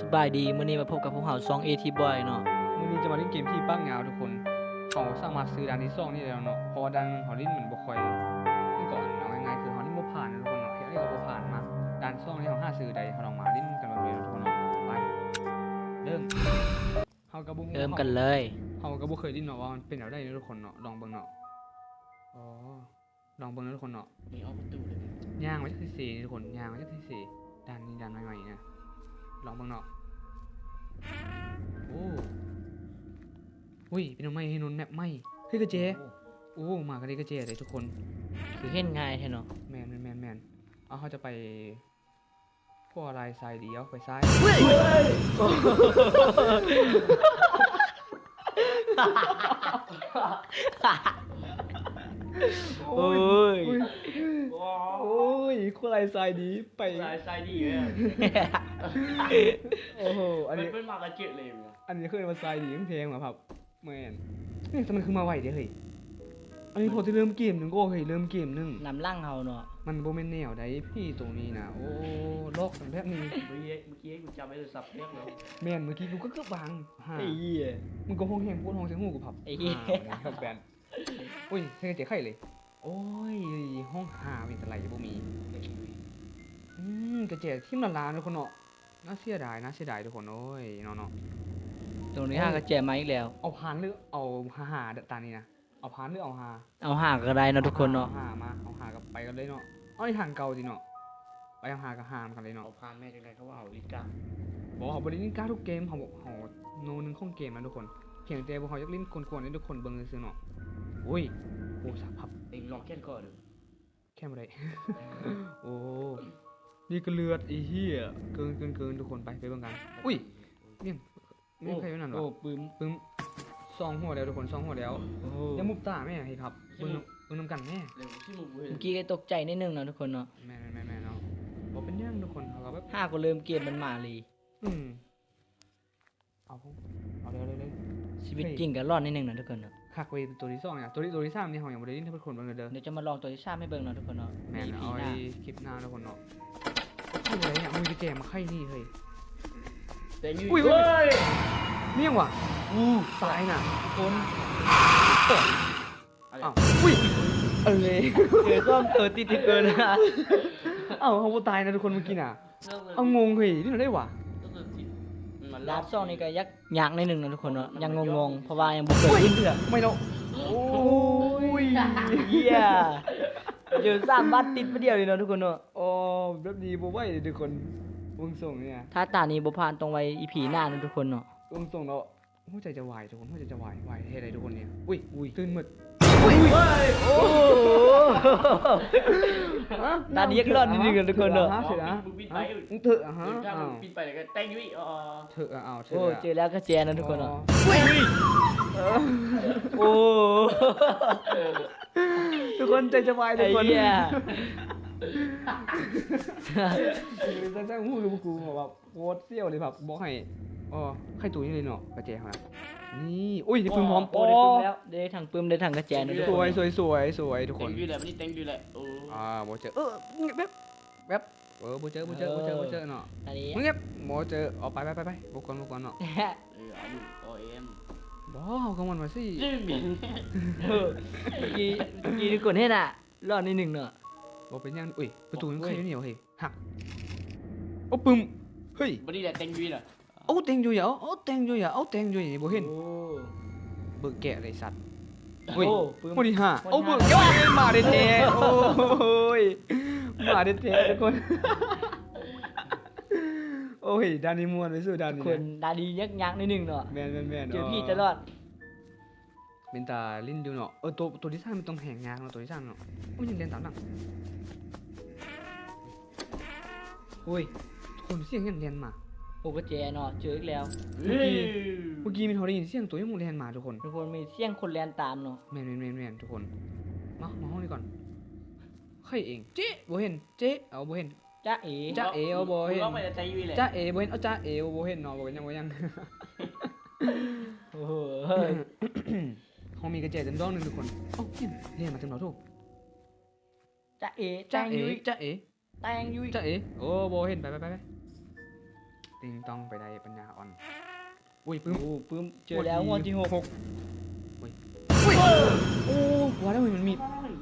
ສະບາຍດີ ມື້ນີ້ມາພົບກັບພວກເຮົາຊ່ອງ ເອທີ ບອຍ ເນາະ. ມື້ນີ້ຈະມາຫຼິ້ນເກມທີ່ປາກຍາວທຸກຄົນ. ເຮົາສາມາດຊື້ດ່ານທີສອງນີ້ແລ້ວເນາະ ເພາະວ່າດ່ານໜຶ່ງເຮົາຫຼິ້ນມັນບໍ່ຄ່ອຍ ມັນກໍເອົາງ່າຍໆ ຄືເຮົາຫຼິ້ນບໍ່ຜ່ານນະທຸກຄົນເນາະ. ເຮັດຫຍັງກໍບໍ່ຜ່ານມາ. ດ່ານສອງນີ້ເຮົາຫາຊື້ໄດ້ ເຮົາລອງມາຫຼິ້ນກັນເບິ່ງເລີຍເນາະທຸກຄົນເນາະ. ໄປ ເລີ່ມ. ເຮົາກໍບໍ່ ເລີ່ມກັນເລີຍ. ເຮົາກໍບໍ່ເຄີຍຫຼິ້ນເນາະວ່າມັນເປັນແນວໃດເນາະທຸກຄົນເນາະ. ລອງເບິ່ງເນາະ. ອໍ ລອງເບິ່ງເນາະທຸກຄົນເນາະ. ນີ້ອອກປະຕູເລີຍ. ຍ່າງມາຈັກເຊໆ ນີ້ທຸກຄົນ ຍ່າງມາຈັກເຊໆ. ດ່ານນີ້ດ່ານໃໝ່ໆນະ. ລອງເບິ່ງເນາະ. ໂອ້ ອຸ້ຍ ເປັນແນວໃໝ່ ເຫັນແມບໃໝ່. ເຮີ້ຍ ກະແຈ. ໂອ້ ໂອ້ ມາກະໄດ້ກະແຈເດ້ທຸກຄົນ. ຄືເຫັນງ່າຍແທ້ເນາະ. ແມ່ນໆໆ. ເອົາ ເຮົາຈະໄປ ຂວາລາຍ ຊ້າຍດຽວ ໄປຊ້າຍ. ໂອ້ຍ ໂອ້ຍ ໂອ້ຍ ໂອ້ຍ ຂວາລາຍຊ້າຍດີ ໄປ ຂວາລາຍຊ້າຍດີເລີຍ. ໂອ້ໂຫ ອັນນີ້ ມັນ ມັນມາກະເຈັດເລີຍ. ອັນນີ້ເອີ້ນວ່າຊ້າຍດີ ມັນແພງຫວາພັບ. ແມ່ນ. ນີ້ ແຕ່ມັນຄືມາໄວເດ້ເຮີ້ຍ. ອັນນີ້ພໍຊິເລີ່ມເກມໜຶ່ງກໍເຮີ້ຍ ເລີ່ມເກມໜຶ່ງ. ນຳຫຼັງເຮົາເນາະ. ມັນບໍ່ແມ່ນແນວໃດ ຜີຕົວນີ້ນະ. ໂອ້ ຫຼອກກັນແບບນີ້. ເມື່ອກີ້ ເມື່ອກີ້ກູຈັບໄດ້ສັບແທກແລ້ວ. ແມ່ນ ເມື່ອກີ້ກູກໍເກືອບວາງ. ຫາ ໄອ້ເຫຍ ມຶງກໍຮ້ອງແຮງໂພດ ຮ້ອງໃສ່ຫູກູພັບ. ໄອ້ເຫຍ ຫາ ແບບ ໂອ້ຍ ໃສ່ກະແຈໄຂເລີຍ. ໂອ້ຍ ຫ້ອງຫາເປັນຕະໄລບໍ່ມີ. ອືມ ກະແຈຖິ້ມລະລານເນາະຄົນເນາະ. ໜ້າເສຍດາຍ ໜ້າເສຍດາຍທຸກຄົນເອີຍ ເນາະ ເນາະ. ຕົງນີ້ຫາກະແຈມາອີກແລ້ວ. ເອົາຜ່ານຫຼືເອົາຫາ ຕານີ້ນະ ເອົາຜ່ານຫຼືເອົາຫາ? ເອົາຫາກໍໄດ້ເນາະທຸກຄົນເນາະ. ເອົາຫາມາ ເອົາຫາກໍໄປກັນເລີຍເນາະ. ເອົາ ນີ້ທາງເກົ່າຕິເນາະ. ໄປເອົາຫາກໍຫາມາກັນເລີຍເນາະ. ເອົາຜ່ານແມ່ນຈັ່ງໃດ ເຂົາວ່າເຮົາຫຼິ້ນກາກ. ບໍ່ ເຮົາບໍ່ໄດ້ຫຼິ້ນກາກທຸກເກມ ເຮົາ ເຮົາໂນໜຶ່ງຂອງເກມນະທຸກຄົນ. ພຽງແຕ່ພວກເຮົາຢາກຫຼິ້ນກວນໆ ໃຫ້ທຸກຄົນເບິ່ງຊື່ໆເນາະ. ໂອ້ຍ ໂອ້ ສາພັບ. ເອັງລອງແຂນກໍເດີ. ແຂນບໍ່ໄດ້. ໂອ້ ນີ້ກໍເລືອດ ໄອ້ເຫຍ ເກີນ ເກີນ ເກີນ ທຸກຄົນ. ໄປ ໄປເບິ່ງກັນ. ອຸ້ຍ ແມ່ນ ແມ່ນໃຜຢູ່ນັ້ນຫວາ? ໂອ້ ປຶ້ມ ປຶ້ມ ສອງຫົວແລ້ວທຸກຄົນ ສອງຫົວແລ້ວ. ໂອ້ ຢ່າມຸບຕາແມ່ ເຮີ້ຍພັບ ເບິ່ງ ເບິ່ງນຳກັນແມ່. ເມື່ອກີ້ກໍຕົກໃຈໜ້ອຍໜຶ່ງເນາະທຸກຄົນເນາະ. ແມ່ນໆໆໆ ເນາະ ບໍ່ເປັນຫຍັງທຸກຄົນ ເຮົາກໍແບບ ຫາກໍເລີ່ມເກມມັນມາເລີຍ. ອືມ ເອົາ ເອົາເລີຍ ເອົາເລີຍ ເລີຍ. ຊີວິດຈິງກໍຫຼອນໜ້ອຍໜຶ່ງນະທຸກຄົນເນາະ. ຄັກເວີຍ ຕົວທີສອງນີ້ ຕົວທີ ຕົວທີສາມນີ້ເຮົາຍັງບໍ່ໄດ້ຫຼິ້ນໃຫ້ທຸກຄົນເບິ່ງເດີ. ດຽວຈະມາລອງຕົວທີສາມໃຫ້ເບິ່ງເນາະທຸກຄົນເນາະ. ແມ່ນ ໃນອີພີໜ້າ ເອົາໄວ້ຄລິບໜ້າທຸກຄົນເນາະ. ເອົາໄວ້ຫຍັງ ມີກະແຈມາໄຂນີ້ເຮີ້ຍ. ແຕ່ຢູ່ ອຸ້ຍ ອຸ້ຍ ມີຫຍັງຫວາ? ອູ້ ຕາຍນະທຸກຄົນ. ອ້າວ ອຸ້ຍ ເອີ ເຈີສອງໂຕຕິດເກີນ. ເອົ້າ ເຮົາບໍ່ຕາຍນະທຸກຄົນເມື່ອກີ້ນະ. ເອົາ ງົງເຮີ້ຍ ນີ້ໄດ້ຫວາ? ດາບສອງນີ້ກໍຍາກ ຍາກໜ້ອຍໜຶ່ງເນາະທຸກຄົນເນາະ ຍັງງົງໆ ເພາະວ່າຍັງບໍ່ເຄີຍຫຼິ້ນເທື່ອ. ໂອ້ຍ ເອີຍ ເຈີສາມບາດຕິດບາດດຽວນີ້ເນາະທຸກຄົນເນາະ. ອໍ ແບບນີ້ບໍ່ໄຫວເດ້ທຸກຄົນ ເບິ່ງຊົງນີ້. ຖ້າຕານີ້ບໍ່ຜ່ານ ຕ້ອງໄວ້ອີພີໜ້າເນາະທຸກຄົນເນາະ. ເບິ່ງຊົງເນາະ ຫົວໃຈຈະວາຍທຸກຄົນ ຫົວໃຈຈະວາຍ ວາຍແທ້ໃດທຸກຄົນນີ້. ອຸ້ຍ ຕື່ນໝົດ. ອຸ້ຍ ໂອ້ ຕານີ້ຍັງຫຼອນໜຶ່ງທຸກຄົນເນາະ. ເທື່ອ ເທື່ອ ເທື່ອ ເທື່ອ ເທື່ອ ເທື່ອ ເຈີແລ້ວກະແຈນະທຸກຄົນເນາະ. ໂອ້ ໂອ້ ທຸກຄົນໃຈຈະວາຍທຸກຄົນ. ໄອ້ເຫຍ ແທ້ໆ ຮູ້ຫຼືບໍ່ ກູແບບ ໂຄດສ່ຽວເລີຍ ແບບບໍ່ໃຫ້ ອໍ ໃຫ້ໂຕນີ້ເລີຍເນາະ ກະແຈເຮົານະ. ນີ້ ໂອ້ຍ ໄດ້ປຶ້ມພ້ອມ. ໂອ້ ໄດ້ປຶ້ມແລ້ວ ໄດ້ທັງປຶ້ມ ໄດ້ທັງກະແຈນະທຸກຄົນ. ສວຍໆໆໆ ທຸກຄົນ ແຕງຢູ່ແລ້ວ ນີ້ແຕງຢູ່ແລ້ວ. ໂອ້ ອ່າ ບໍ່ເຈີ ເອີ ແວບ ແວບ ເອີ ບໍ່ເຈີ ບໍ່ເຈີ ບໍ່ເຈີ ບໍ່ເຈີເນາະ. ອັນນີ້ ແວບ ບໍ່ເຈີ. ເອົາ ໄປໆໆ ບໍ່ກວນ ບໍ່ກວນເນາະ. ເອີ ເອົາຢູ່ ອໍ ເອັມ ບໍ່ ເຮົາກໍມ່ວນມາຊິ. ເອີ ເມື່ອກີ້ ເມື່ອກີ້ທຸກຄົນເຫັນນະ ຫຼອນໜ້ອຍໜຶ່ງເນາະ. ບໍ່ເປັນຫຍັງ. ອຸ້ຍ ປະຕູມັນໄຂຢູ່ນີ້ຫວາເຮີ້ຍ. ຫັກ ໂອ້ ປຶ້ມ ເຮີ້ຍ ບັດນີ້ແຫຼະແຕງຢູ່ລະ. ໂອ້ ແຕງຢູ່ຢາ ເອົາ ແຕງຢູ່ຢາ ເອົາ ແຕງຢູ່ນີ້ ບໍ່ເຫັນ. ໂອ້ ເບິ່ງແກະເລີຍສັດ. ໂອ້ຍ ໂອ້ ປຶ້ມ ບໍ່ໄດ້ຫາ. ໂອ້ ເບິ່ງແກະ ມາແທ້ໆ. ໂອ້ຍ ມາແທ້ໆ ທຸກຄົນ. ໂອ້ຍ ດ່ານນີ້ມ່ວນເລີຍ ສູ້ດ່ານນີ້ ທຸກຄົນ ດ່ານນີ້ຍາກໆໜ້ອຍໜຶ່ງເນາະ. ແມ່ນໆໆ ເຈີຜີຕະຫຼອດ. ເປັນຕາຫຼິ້ນຢູ່ເນາະ. ເອີ ໂຕ ໂຕທີສາມມັນຕ້ອງແຮງຍາກເນາະ ໂຕທີສາມເນາະ. ໂອ້ຍ ຍັງແລ່ນຕາມຫຼັງ. ໂອ້ຍ ທຸກຄົນ ສຽງຫຍັງແລ່ນມາ? ໂອ້ ກະແຈເນາະ ເຈີອີກແລ້ວ. ເມື່ອກີ້ ເມື່ອກີ້ແມ່ນເຮົາໄດ້ຍິນສຽງໂຕຫຍັງແລ່ນມາທຸກຄົນ. ທຸກຄົນ ມີສຽງຄົນແລ່ນຕາມເນາະ. ແມ່ນໆໆໆ ທຸກຄົນ. ມາ ມາຫ້ອງນີ້ກ່ອນ. ໃຜເອງ? ເຈ ບໍ່ເຫັນ ເຈ ເອົາ ບໍ່ເຫັນ. ຈະເອ ຈະເອ ເອົາ ບໍ່ເຫັນ. ຈະເອ ບໍ່ເຫັນ ເອົາ ຈະເອ ບໍ່ເຫັນເນາະ. ບໍ່ເປັນຫຍັງ ບໍ່ເປັນຫຍັງ. ໂອ້ໂຫ ເຮີ້ຍ ເຮົາມີກະແຈເຕັມດອກໜຶ່ງທຸກຄົນ. ເອົ້າ ແລ່ນມາເຕັມດອກໂທ້. ຈະເອ ຈະເອ ຈະເອ ແຕງຢູ່ ຈະເອ. ໂອ້ ບໍ່ເຫັນ. ໄປໆໆໆ ເຕ ຈຶ່ງຕ້ອງໄປໄດ້ປັນຍາອ່ອນ. ໂອ້ຍ ປຶ້ມ ໂອ້ ປຶ້ມ ເຈີແລ້ວ ງວດທີຫົກ ໂອ້ຍ ໂອ້ ວ່າແລ້ວມັນມີ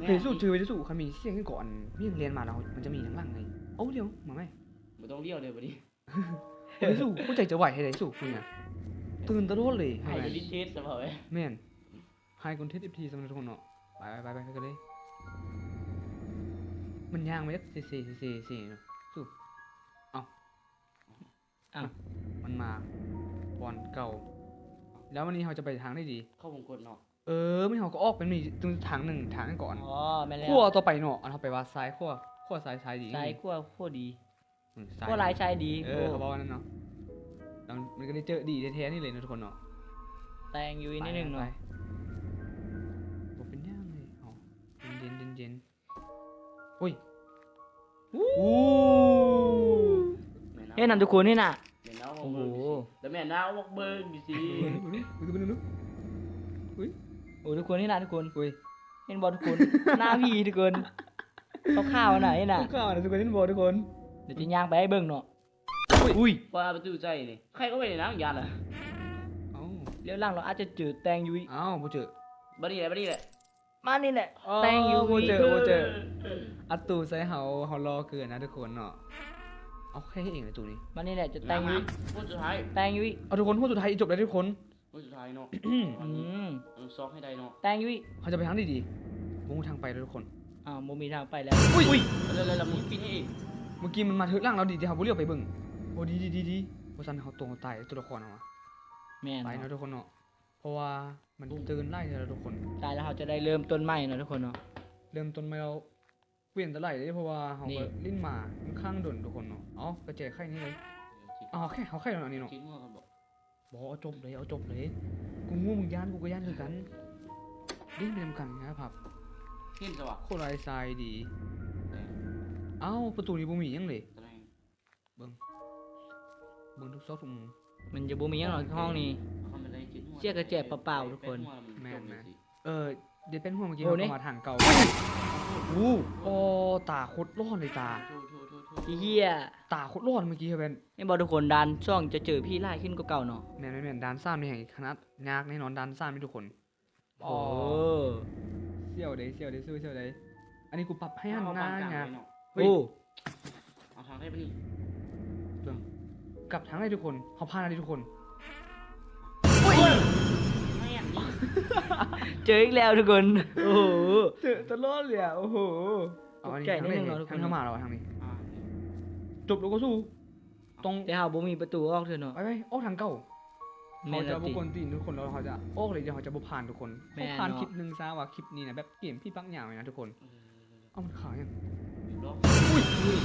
ເຮີຍ ສູ້ ເຈີໄວ້ ສູ້ ຄັນມີສຽງກ່ອນ ມີຫຍັງແລ່ນມາແລ້ວ ມັນຈະມີທາງຫຼັງເລີຍ. ເອົາ ດຽວ ມາໃໝ່ ບໍ່ຕ້ອງລ້ຽວເດີບັດນີ້. ເຮີຍ ສູ້ ຫົວໃຈຈະໄວແທ້ໃດ ສູ້ ຄຸນນະ ຕື່ນຕະຫຼອດເລີຍ. ໃຫ້ໄປຫຼິ້ນເທສຊະເບາະ. ແມ່ນ ໃຫ້ຄົນເທສເອັຟທີຊະເນາະ ທຸກຄົນເນາະ. ໄປໆໆໆ ໄປກັນເລີຍ. ມັນຍ່າງມາຈັກເຊໆໆໆເນາະ ສູ້. ເອົ້າ ອ້າວ ມັນມາບ່ອນເກົ່າ. ແລ້ວວັນນີ້ເຮົາຈະໄປທາງໃດດີ? ເຂົ້າວົງກົດເນາະ. ເອີ ມື້ນີ້ເຮົາກໍອອກໄປນີ້ ທາງໜຶ່ງ ທາງນັ້ນກ່ອນ. ອໍ ແມ່ນແລ້ວ. ຂົວຕໍ່ໄປເນາະ ອັນເຮົາໄປວ່າຊ້າຍ ຂວາ ຂວາຊ້າຍ ຊ້າຍດີ. ຊ້າຍຂວາ ຂວາດີ. ອືມ ຂວາຫຼາຍຊ້າຍດີ. ເອີ ໂອ້ ເຂົາເວົ້ານັ້ນເນາະ. ແລ້ວມັນກໍໄດ້ເຈີດີແທ້ໆນີ້ເລີຍເນາະ ທຸກຄົນເນາະ. ແຕ່ງຢູ່ນິດໜຶ່ງເນາະ. ບໍ່ເປັນຫຍັງເລີຍ. ເອົາ ເຢັນໆໆໆ. ໂອ້ຍ ໂອ້ ເຫັນນັ້ນທຸກຄົນ ເຫັນນະ. ໂອ້ໂຫ ແລ້ວແມ່ນນາອອກເບິ່ງຊິ. ໂອ້ຍ ໂອ້ຍ ທຸກຄົນ ເຫັນນະ ທຸກຄົນ. ໂອ້ຍ ເຫັນບໍ່ທຸກຄົນ? ໜ້າຜີທຸກຄົນ ຂາວໆນະ ເຫັນນະ ຂາວໆນະ ທຸກຄົນ ເຫັນບໍ່ທຸກຄົນ? ດຽວຈະຍ່າງໄປໃຫ້ເບິ່ງເນາະ. ອຸ້ຍ ອຸ້ຍ ວ່າປະຕູໃສ່ນີ້ ໃຄເຂົ້າໄປໃນນັ້ນຢ້ານລະ. ເອົ້າ ແລ້ວຫຼັງເຮົາອາດຈະເຈີແຕ່ງຢູອີກ. ອ້າວ ບໍ່ເຈີ ບັດນີ້ແຫຼະ ບັດນີ້ແຫຼະ ມານີ້ແຫຼະ. ອໍ ແຕ່ງຢູອີກ ບໍ່ເຈີ ບໍ່ເຈີ ອັດຕູໃສ່ເຮົາ ເຮົາຫຼໍ່ເກີນນະທຸກຄົນເນາະ. ເອົາ ໃຄເຮັດເອງລະຕູນີ້. ມານີ້ແຫຼະ ຈະແຕ່ງຢູອີກ ຫົວສຸດທ້າຍ ແຕ່ງຢູອີກ. ເອົາ ທຸກຄົນ ຫົວສຸດທ້າຍ ຈົບແລ້ວທຸກຄົນ. ຫົວສຸດທ້າຍເນາະ. ອືມ ຕ້ອງຊອກໃຫ້ໄດ້ເນາະ. ແຕ່ງຢູອີກ. ເຮົາຈະໄປທາງໃດດີ? ບໍ່ຮູ້ທາງໄປແລ້ວທຸກຄົນ. ອ້າວ ບໍ່ມີທາງໄປແລ້ວ. ອຸ້ຍ ອຸ້ຍ ແລ້ວ ແລ້ວ ແລ້ວ ເມື່ອກີ້ມັນມາຖືກຫຼັງເຮົາດີ ທີ່ເຮົາບໍ່ຫຼຽວໄປເບິ່ງ. ໂອ້ ດີໆໆ ບໍ່ຊັ້ນເຮົາຕົວເຮົາຕາຍ ຕົວລະຄອນເຮົາອະ. ແມ່ນ ໄປເນາະ ເນາະ ທຸກຄົນເນາະ. ເພາະວ່າມັນຕື່ນຫຼາຍເທື່ອແລ້ວທຸກຄົນ. ຕາຍແລ້ວເຮົາຈະໄດ້ເລີ່ມຕົ້ນໃໝ່ເນາະທຸກຄົນເນາະ. ເລີ່ມຕົ້ນໃໝ່ແລ້ວ ເປັນອັນຕະລາຍເດ້ ເພາະວ່າເຮົາກໍຫຼິ້ນມາຂ້ອນຂ້າງດົນທຸກຄົນເນາະ. ເອົາ ກະແຈໄຂນີ້ເລີຍ. ເອົາ ເອົາໄຂ ເອົາໄຂແນວນີ້ເນາະ. ບໍ່ ເອົາຈົບເລີຍ ເອົາຈົບເລີຍ. ກູຮູ້ວ່າມຶງຢ້ານ ກູກໍຢ້ານຄືກັນ. ຫຼິ້ນໄປນຳກັນນະພັບ. ເຫັນຊະວະ ໂຄດລາຍຊາຍດີ. ເອົ້າ ປະຕູນີ້ບໍ່ມີຫຍັງເລີຍ. ເບິ່ງ ເບິ່ງທຸກຊອກທຸກມຸມ. ມັນຈະບໍ່ມີຫຍັງດອກຫ້ອງນີ້ ເສຍກະແຈເປົ່າໆທຸກຄົນ. ແມ່ນໆ. ເອີ ເດັດແປ້ນຫົວເມື່ອກີ້ ໂອ້ ເຮົາກໍມາທາງເກົ່າ. ໂອ້ ຕາໂຄດຫຼອນເລີຍ ຕາ. ອີເຫ່ຍ ຕາໂຄດຫຼອນເມື່ອກີ້ ເຫັນບໍ່ທຸກຄົນ? ດ່ານສອງຈະເຈີຜີຫຼາຍຂຶ້ນກວ່າເກົ່າເນາະ. ແມ່ນໆໆ. ດ່ານສາມນີ້ແຮ່ງຂະໜາດຍາກແນ່ນອນ ດ່ານສາມນີ້ທຸກຄົນ. ໂອ້ ໂອ້ ສຽວເດ້ ສຽວເດ້ ສູ້ ສຽວເດ້. ອັນນີ້ກູປັບໃຫ້ຫັນໜ້າຍາກ. ເຮີ້ຍ ໂອ້ ເອົາທາງໃດບາດນີ້? ເບິ່ງ ກັບທາງໃດທຸກຄົນ? ເຮົາຜ່ານແລ້ວເດ້ທຸກຄົນ. ໂອ້ຍ ເຈີອີກແລ້ວທຸກຄົນ. ໂອ້ໂຫ ເຈີຕະຫຼອດເລີຍອະ. ໂອ້ໂຫ ເອົາອັນນີ້ທາງໃດ? ທາງເຮົາມາແລ້ວທາງນີ້. ຈົບແລ້ວກໍສູ້. ຕ້ອງ ແຕ່ເຮົາບໍ່ມີປະຕູອອກເທື່ອເນາະ. ໄປໆ ອອກທາງເກົ່າ. ແມ່ນແລ້ວຕິ ເຮົາຈະບໍ່ກວນຕີນທຸກຄົນ ແລ້ວເຮົາຈະອອກເລີຍ ດຽວເຮົາຈະບໍ່ຜ່ານທຸກຄົນ. ແມ່ນເນາະ. ເຮົາຜ່ານຄລິບໜຶ່ງຊະວ່າ ຄລິບນີ້ນະ ແບບເກມຜີປັກຍາວນີ້ນະທຸກຄົນ. ເອີ ເອົ້າ ມັນຂາຫຍັງ? ອຸ້ຍ ອຸ້ຍ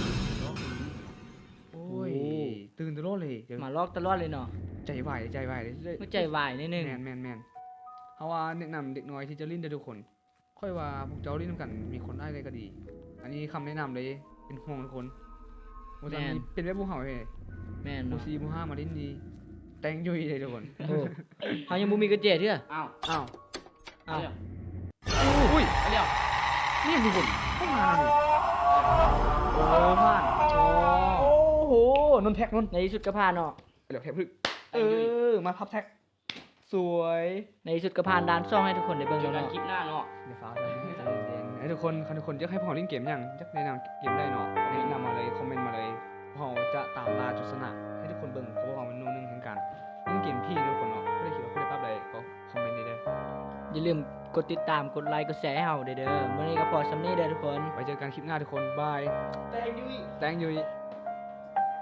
ໂອ້ຍ ຕື່ນຕະຫຼອດເລີຍ. ມາຫຼອກຕະຫຼອດເລີຍເນາະ. ໃຈວາຍ ໃຈວາຍ ໃຈວາຍໜ້ອຍໜຶ່ງ. ແມ່ນໆໆ. ເຮົາວ່າແນະນຳເດັກນ້ອຍທີ່ຈະຫຼິ້ນເດີທຸກຄົນ. ຂ້ອຍວ່າພວກເຈົ້າຫຼິ້ນນຳກັນມີຄົນອ້າຍໄດ້ກໍດີ. ອັນນີ້ຄຳແນະນຳເດ້ ເປັນຫ່ວງທຸກຄົນ. ບໍ່ຊັ້ນ ແມ່ນ ເປັນແບບພວກເຮົາເດ້. ແມ່ນເນາະ. ໝູ່ສີ່ໝູ່ຫ້າມາຫຼິ້ນນີ້ ແຕ່ງຍຸ້ຍເດ້ທຸກຄົນ. ໂອ້ ເຮົາຍັງບໍ່ມີກະແຈເທື່ອ. ອ້າວ ອ້າວ ອ້າວ ອຸ້ຍ ອັນດຽວ ນີ້ທຸກຄົນ ເຂົ້າມາແລ້ວນີ້. ໂອ້ ຜ່ານ. ໂອ້ ໂອ້ໂຫ ນົນແທັກ ນົນ ໃນທີ່ສຸດກໍຜ່ານເນາະ. ແລ້ວແທັກ ເອີ ມາພັບແທັກ. ສວຍ ໃນທີ່ສຸດກໍຜ່ານດ່ານສອງໃຫ້ທຸກຄົນໄດ້ເບິ່ງແລ້ວເນາະ. ເຈີກັນຄລິບໜ້າເນາະ. ດຽວຟ້າວເດີ ໃຈເຢັນ. ໃຫ້ທຸກຄົນ ຄັນທຸກຄົນຢາກໃຫ້ພວກເຮົາຫຼິ້ນເກມຫຍັງ ຢາກແນະນຳເກມໃດເນາະ ຄອມເມັນ ແນະນຳມາເລີຍ ຄອມເມັນມາເລີຍ. ພວກເຮົາຈະຕາມລ່າຈົນຊະນະ ໃຫ້ທຸກຄົນເບິ່ງ ເພາະພວກເຮົາແມ່ນໜູ່ໜຶ່ງແຫ່ງການຫຼິ້ນເກມຜີເນາະທຸກຄົນເນາະ. ຜູ້ໃດຄິດວ່າຜູ້ໃດປັບໄດ້ກໍຄອມເມັນໄດ້ເດີ. ຢ່າລືມກົດຕິດຕາມ ກົດໄລ ກົດແຊໃຫ້ເຮົາເດີ. ມື້ນີ້ກໍພໍສ່ຳນີ້ເດີທຸກຄົນ. ໄວ້ເຈີກັນຄລິບໜ້າທຸກຄົນ. ບາຍ. ແຕ່ງຍຸ້ຍ ແຕ່ງຍຸ້ຍ.